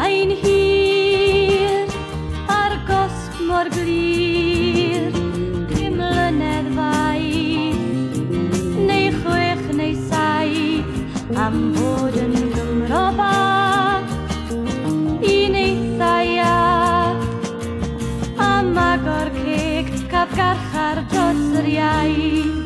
Mae'n hir a'r gosb mor glir, 5 mlynedd faith, neu 6 neu 7, am fod yn Gymro bach, un eitha iach. Am agor ceg, caf garchar dros yr iaith.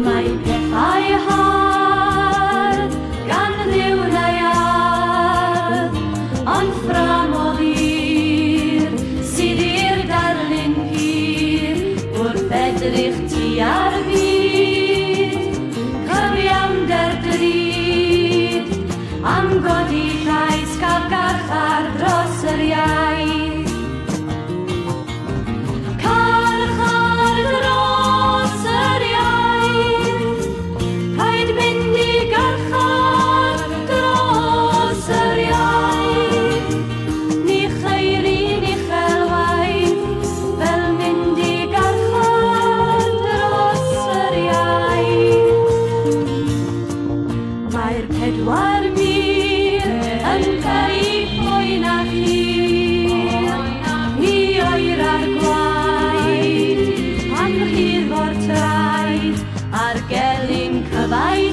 Mae pethau hardd gan Dduw naear, ond ffrâm o ddur sydd i'r darlun pur wrth edrych tua'r byd. Cyfiawnder drud am godi llais cael garchar dros yr iaith. Carchar dros yr iaith. Rhaid mynd i garchar dros yr iaith. Ni cheir un uchelwaith fel mynd i garchar dros yr iaith. Mae'r 4 mur yn peri poen a chur. Mi oera'r gwaed pan rhydd fo'r traed a'r gelyn cyfaill.